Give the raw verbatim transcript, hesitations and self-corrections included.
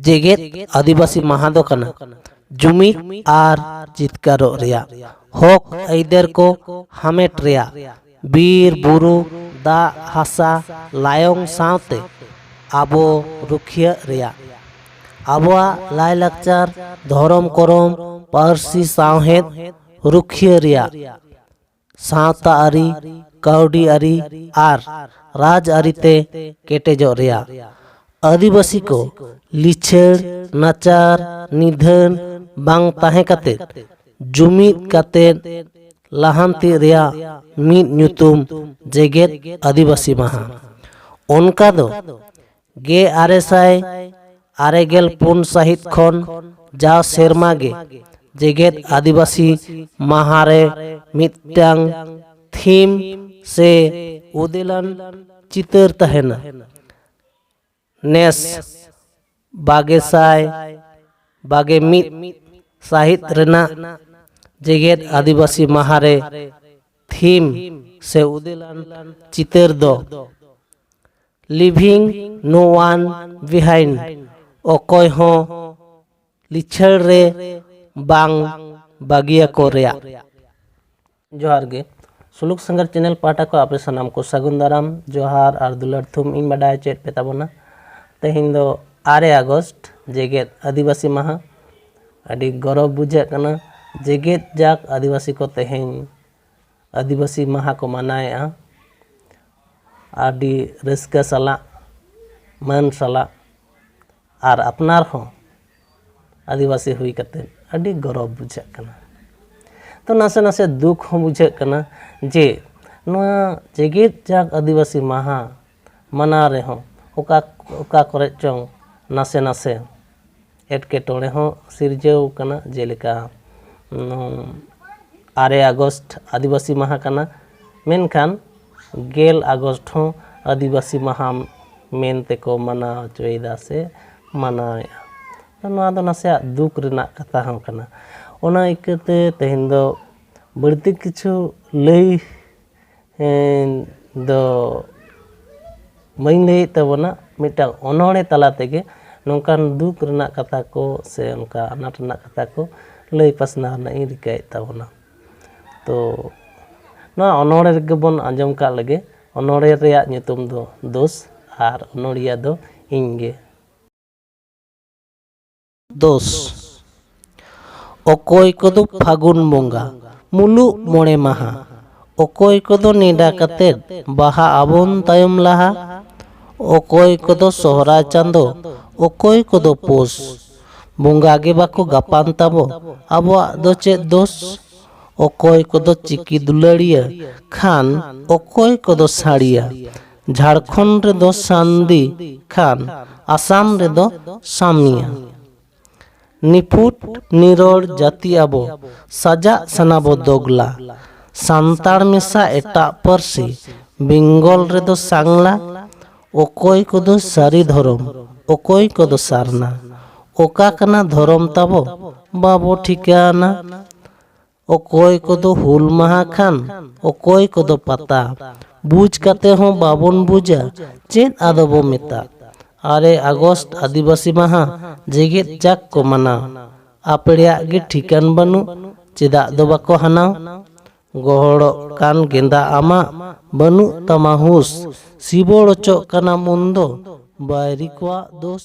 ᱡᱮᱜᱮᱛ ᱟᱹᱫᱤᱵᱟᱹᱥᱤ ᱢᱟᱦᱟ ᱫᱚ ᱠᱟᱱᱟ ᱡᱩᱢᱤᱫ ᱟᱨ ᱡᱤᱛᱠᱟᱹᱨᱚᱜ ᱨᱮᱭᱟᱜ, ᱦᱚᱠ ᱟᱹᱭᱫᱟᱹᱨ ᱠᱚ ᱦᱟᱢᱮᱴ ᱨᱮᱭᱟᱜ, ᱵᱤᱨ ᱵᱩᱨᱩ, ᱫᱟᱜ, ᱦᱟᱥᱟ, ᱞᱟᱭᱚᱝ ᱥᱟᱶᱛᱮ ᱟᱵᱚ ᱨᱩᱠᱷᱤᱭᱟᱹᱜ ᱨᱮᱭᱟᱜ, ᱟᱵᱚᱣᱟᱜ ᱞᱟᱭᱼᱞᱟᱠᱪᱟᱨ, ᱫᱷᱚᱨᱚᱢ ᱠᱚᱨᱚᱢ, ᱯᱟᱹᱨᱥᱤ ᱥᱟᱶᱦᱮᱫ ᱨᱩᱠᱷᱤᱭᱟᱹ ᱨᱮᱭᱟᱜ, ᱥᱟᱶᱛᱟ ᱟᱹᱨᱤ, ᱠᱟᱹᱣᱰᱤ ᱟᱹᱨᱤ ᱟᱨ ᱨᱟᱡᱽ ᱟᱹᱨᱤ ᱛᱮ ᱠᱮᱴᱮᱡᱚᱜ ᱨᱮᱭᱟᱜ, ᱟᱹᱫᱤᱵᱟᱹᱥᱤ ᱠᱚ ᱞᱤᱪᱷᱟᱹᱲ, ᱱᱟᱪᱟᱨ, ᱱᱤᱫᱷᱟᱹᱱ ᱵᱟᱝ ᱛᱟᱦᱮᱸ ᱠᱟᱛᱮ ᱡᱩᱢᱤᱫ ᱠᱟᱛᱮ ᱞᱟᱦᱟᱱᱛᱤ ᱨᱮᱭᱟᱜ ᱢᱤᱫ ᱧᱩᱛᱩᱢ ᱡᱮᱜᱮᱛ ᱟᱹᱫᱤᱵᱟᱹᱥᱤ ᱢᱟᱦᱟ᱾ ᱚᱱᱠᱟ ᱫᱚ ᱜᱮ ᱟᱨᱮ ᱥᱟᱭ ᱟᱨᱮ ᱜᱮᱞ ᱯᱩᱱ ᱥᱟᱹᱦᱤᱛ ᱠᱷᱚᱱ ᱡᱟᱣ ᱥᱮᱨᱢᱟ ᱜᱮ ᱡᱮᱜᱮᱛ ᱟᱹᱫᱤᱵᱟᱹᱥᱤ ᱢᱟᱦᱟ ᱨᱮ ᱢᱤᱫᱴᱟᱝ ᱛᱷᱤᱢ ᱥᱮ ᱩᱫᱮᱞᱟᱱ ᱪᱤᱛᱟᱹᱨ ᱛᱟᱦᱮᱱᱟ᱾ ᱱᱮᱥ ᱵᱟᱜᱮ ᱥᱟᱭ ᱵᱟᱜᱮ ᱢᱤᱫ ᱥᱟᱹᱦᱤᱛ ᱨᱮᱱᱟᱜ ᱡᱮᱜᱮᱛ ᱟᱹᱫᱤᱵᱟᱹᱥᱤ ᱢᱟᱦᱟ ᱨᱮ ᱛᱷᱤᱢ ᱥᱮ ᱩᱫᱮᱞᱟᱱ ᱪᱤᱛᱟᱹᱨ ᱫᱚ Leaving No One Behind, ᱚᱠᱚᱭ ᱦᱚᱸ ᱞᱤᱪᱷᱟᱹᱲ ᱨᱮ ᱵᱟᱝ ᱵᱟᱹᱜᱤᱭᱟᱠᱚ ᱨᱮᱭᱟᱜ᱾ ᱡᱚᱦᱟᱨ ᱜᱮ᱾ ᱥᱩᱞᱩᱠ ᱥᱟᱸᱜᱟᱨ ᱪᱮᱱᱮᱞ ᱯᱟᱦᱴᱟ ᱠᱷᱚᱱ ᱟᱯᱮ ᱥᱟᱱᱟᱢ ᱠᱚ ᱥᱟᱹᱜᱩᱱ ᱫᱟᱨᱟᱢ, ᱡᱚᱦᱟᱨ ᱟᱨ ᱫᱩᱞᱟᱹᱲ ᱛᱷᱩᱢ ᱤᱧ ᱵᱟᱰᱟᱭ ᱦᱚᱪᱚᱭᱮᱫ ᱯᱮ ᱛᱟᱵᱚᱱᱟ᱾ ᱛᱮᱦᱮᱧ ᱫᱚ ᱟᱨᱮ ᱟᱜᱚᱥᱴ, ᱡᱮᱜᱮᱛ ᱟᱹᱫᱤᱵᱟᱹᱥᱤ ᱢᱟᱦᱟ᱾ ᱟᱹᱰᱤ ᱜᱚᱨᱚᱵᱽ ᱵᱩᱡᱷᱟᱹᱜ ᱠᱟᱱᱟ, ᱡᱮᱜᱮᱛ ᱡᱟᱠ ᱟᱹᱫᱤᱵᱟᱹᱥᱤ ᱠᱚ ᱛᱮᱦᱮᱧ ᱟᱹᱫᱤᱵᱟᱹᱥᱤ ᱢᱟᱦᱟ ᱠᱚ ᱢᱟᱱᱟᱣᱮᱫᱼᱟ᱾ ᱟᱹᱰᱤ ᱨᱟᱹᱥᱠᱟᱹ ᱥᱟᱞᱟᱜ, ᱢᱟᱹᱱ ᱥᱟᱞᱟᱜ, ᱟᱨ ᱟᱯᱱᱟᱨ ᱦᱚᱸ ᱟᱹᱫᱤᱵᱟᱹᱥᱤ ᱦᱩᱭ ᱠᱟᱛᱮ ᱟᱹᱰᱤ ᱜᱚᱨᱚᱵᱽ ᱵᱩᱡᱷᱟᱹᱜ ᱠᱟᱱᱟ᱾ ᱛᱚ ᱱᱟᱥᱮ ᱱᱟᱥᱮ ᱫᱩᱠ ᱦᱚᱸ ᱵᱩᱡᱷᱟᱹᱜ ᱠᱟᱱᱟ ᱡᱮ ᱱᱚᱣᱟ ᱡᱮᱜᱮᱛ ᱡᱟᱠ ᱟᱹᱫᱤᱵᱟᱹᱥᱤ ᱢᱟᱦᱟ ᱢᱟᱱᱟᱣ ᱨᱮᱦᱚᱸ ᱚᱠᱟ, ᱚᱠᱟ ᱠᱚᱨᱮ ᱪᱚᱝ ᱱᱟᱥᱮ ᱱᱟᱥᱮ ᱮᱴᱠᱮᱴᱚᱬᱮ ᱦᱚᱸ ᱥᱤᱨᱡᱟᱹᱣ ᱠᱟᱱᱟ᱾ ᱡᱮᱞᱮᱠᱟ, ᱩᱸ, ᱟᱨᱮ ᱟᱜᱚᱥᱴ ᱟᱹᱫᱤᱵᱟᱹᱥᱤ ᱢᱟᱦᱟ ᱠᱟᱱᱟ, ᱢᱮᱱᱠᱷᱟᱱ ᱜᱮᱞ ᱟᱜᱚᱥᱴ ᱦᱚᱸ ᱟᱹᱫᱤᱵᱟᱹᱥᱤ ᱢᱟᱦᱟ ᱢᱮᱱ ᱛᱮᱠᱚ ᱢᱟᱱᱟᱣ ᱦᱚᱪᱚᱭᱮᱫᱟ ᱥᱮ ᱢᱟᱱᱟᱣᱮᱫᱼᱟ᱾ ᱱᱚᱣᱟ ᱫᱚ ᱱᱟᱥᱮᱭᱟᱜ ᱫᱩᱠ ᱨᱮᱱᱟᱜ ᱠᱟᱛᱷᱟ ᱦᱚᱸ ᱠᱟᱱᱟ᱾ ᱚᱱᱟ ᱤᱠᱟᱹᱛᱮ ᱛᱮᱦᱮᱧ ᱫᱚ ᱵᱟᱹᱲᱛᱤ ᱠᱤᱪᱷᱩ ᱞᱟᱹᱭ ᱮᱸ, ᱫᱚ ᱵᱟᱹᱧ ᱞᱟᱹᱭᱮᱫ ᱛᱟᱵᱚᱱᱟ, ᱢᱤᱫᱴᱟᱝ ᱚᱱᱚᱬᱦᱮ ᱛᱟᱞᱟ ᱛᱮᱜᱮ ᱱᱚᱝᱠᱟᱱ ᱫᱩᱠ ᱨᱮᱱᱟᱜ ᱠᱟᱛᱷᱟ ᱠᱚ ᱥᱮ ᱚᱱᱠᱟ ᱟᱱᱟᱴ ᱨᱮᱱᱟᱜ ᱠᱟᱛᱷᱟ ᱠᱚ ᱞᱟᱹᱭ ᱯᱟᱥᱱᱟᱣ ᱨᱮᱱᱟᱜ ᱤᱧ ᱨᱤᱠᱟᱹᱭᱮᱫ ᱛᱟᱵᱚᱱᱟ᱾ ᱛᱚ ᱱᱚᱣᱟ ᱚᱱᱚᱬᱦᱮ ᱨᱮᱜᱮ ᱵᱚᱱ ᱟᱸᱡᱚᱢ ᱠᱟᱜ ᱞᱮᱜᱮ᱾ ᱚᱱᱚᱬᱦᱮ ᱨᱮᱭᱟᱜ ᱧᱩᱛᱩᱢ ᱫᱚ ᱫᱳᱥ ᱟᱨ ᱚᱱᱚᱬᱦᱤᱭᱟᱹ ᱫᱚ ᱤᱧ ᱜᱮ᱾ ᱫᱳᱥ᱾ ᱚᱠᱚᱭ ᱠᱚᱫᱚ ᱯᱷᱟᱹᱜᱩᱱ ᱵᱚᱸᱜᱟ ᱢᱩᱞᱩᱜ ᱢᱚᱬᱮ ᱢᱟᱦᱟ, ᱚᱠᱚᱭ ᱠᱚᱫᱚ ᱱᱮᱰᱟ ᱠᱟᱛᱮᱫ ᱵᱟᱦᱟ ᱟᱵᱚᱱ ᱛᱟᱭᱚᱢ ᱞᱟᱦᱟ, ᱚᱠᱚᱭ ᱠᱚᱫᱚ ᱥᱚᱦᱨᱟᱭ ᱪᱟᱸᱫᱚ, ᱚᱠᱚᱭ ᱠᱚᱫᱚ ᱯᱳᱥ᱾ ᱵᱚᱸᱜᱟ ᱜᱮ ᱵᱟᱠᱚ ᱜᱟᱯᱟᱱ ᱛᱟᱵᱚ, ᱟᱵᱚᱣᱟᱜ ᱫᱚ ᱪᱮᱫ ᱫᱳᱥ? ᱚᱠᱚᱭ ᱠᱚᱫᱚ ᱪᱤᱠᱤ ᱫᱩᱞᱟᱹᱲᱤᱭᱟᱹ ᱠᱷᱟᱱ, ᱚᱠᱚᱭ ᱠᱚᱫᱚ ᱥᱟᱹᱲᱤᱭᱟ᱾ ᱡᱷᱟᱲᱠᱷᱚᱸᱰ ᱨᱮᱫᱚ ᱥᱟᱱᱫᱤ ᱠᱷᱟᱱ, ᱟᱥᱟᱢ ᱨᱮᱫᱚ ᱥᱟᱢᱤᱭᱟ᱾ ᱱᱤᱯᱷᱩᱴ ᱱᱤᱨᱚᱲ ᱡᱟᱹᱛᱤ ᱟᱵᱚ, ᱥᱟᱡᱟᱜ ᱥᱟᱱᱟ ᱵᱚ ᱫᱚᱜᱽᱞᱟ᱾ ᱥᱟᱱᱛᱟᱲ ᱢᱮᱥᱟ ᱮᱴᱟᱜ ᱯᱟᱹᱨᱥᱤ, ᱵᱮᱝᱜᱚᱞ ᱨᱮᱫᱚ ᱥᱟᱝᱞᱟ᱾ ᱚᱠᱚᱭ ᱠᱚᱫᱚ ᱥᱟᱹᱨᱤ ᱫᱷᱚᱨᱚᱢ, ᱚᱠᱚᱭ ᱠᱚᱫᱚ ᱥᱟᱨᱱᱟ᱾ ᱚᱠᱟ ᱠᱟᱱᱟ ᱫᱷᱚᱨᱚᱢ ᱛᱟᱵᱚ, ᱵᱟᱵᱚ ᱴᱷᱤᱠᱟᱹᱱᱟ᱾ ᱚᱠᱚᱭ ᱠᱚᱫᱚ ᱦᱩᱞ ᱢᱟᱦᱟ ᱠᱷᱟᱱ, ᱚᱠᱚᱭ ᱠᱚᱫᱚ ᱯᱟᱛᱟ᱾ ᱵᱩᱡᱽ ᱠᱟᱛᱮ ᱦᱚᱸ ᱵᱟᱵᱚᱱ ᱵᱩᱡᱟ, ᱪᱮᱫ ᱟᱫᱚ ᱵᱚ ᱢᱮᱛᱟ᱾ ᱟᱨᱮ ᱟᱜᱚᱥᱴ ᱟᱹᱫᱤᱵᱟᱹᱥᱤ ᱢᱟᱦᱟ ᱡᱮᱜᱮᱛ ᱡᱟᱠ ᱠᱚ ᱢᱟᱱᱟᱣ᱾ ᱟᱯᱲᱮᱭᱟᱜ ᱜᱮ ᱴᱷᱤᱠᱟᱹᱱ ᱵᱟᱹᱱᱩᱜ, ᱪᱮᱫᱟᱜ ᱫᱚ ᱵᱟᱠᱚ ᱦᱟᱱᱟᱣ? ᱜᱚᱦᱚᱲᱚᱜ ᱠᱟᱱ ᱜᱮᱸᱫᱟᱜ ᱟᱢᱟᱜ, ᱵᱟᱹᱱᱩᱜ ᱛᱟᱢᱟ ᱦᱩᱥ᱾ ᱥᱤᱵᱚᱲ ᱚᱪᱚᱜ ᱠᱟᱱᱟᱢ ᱩᱱᱫᱚ, ᱵᱟᱹᱭᱨᱤ ᱠᱚᱣᱟᱜ ᱫᱳᱥ᱾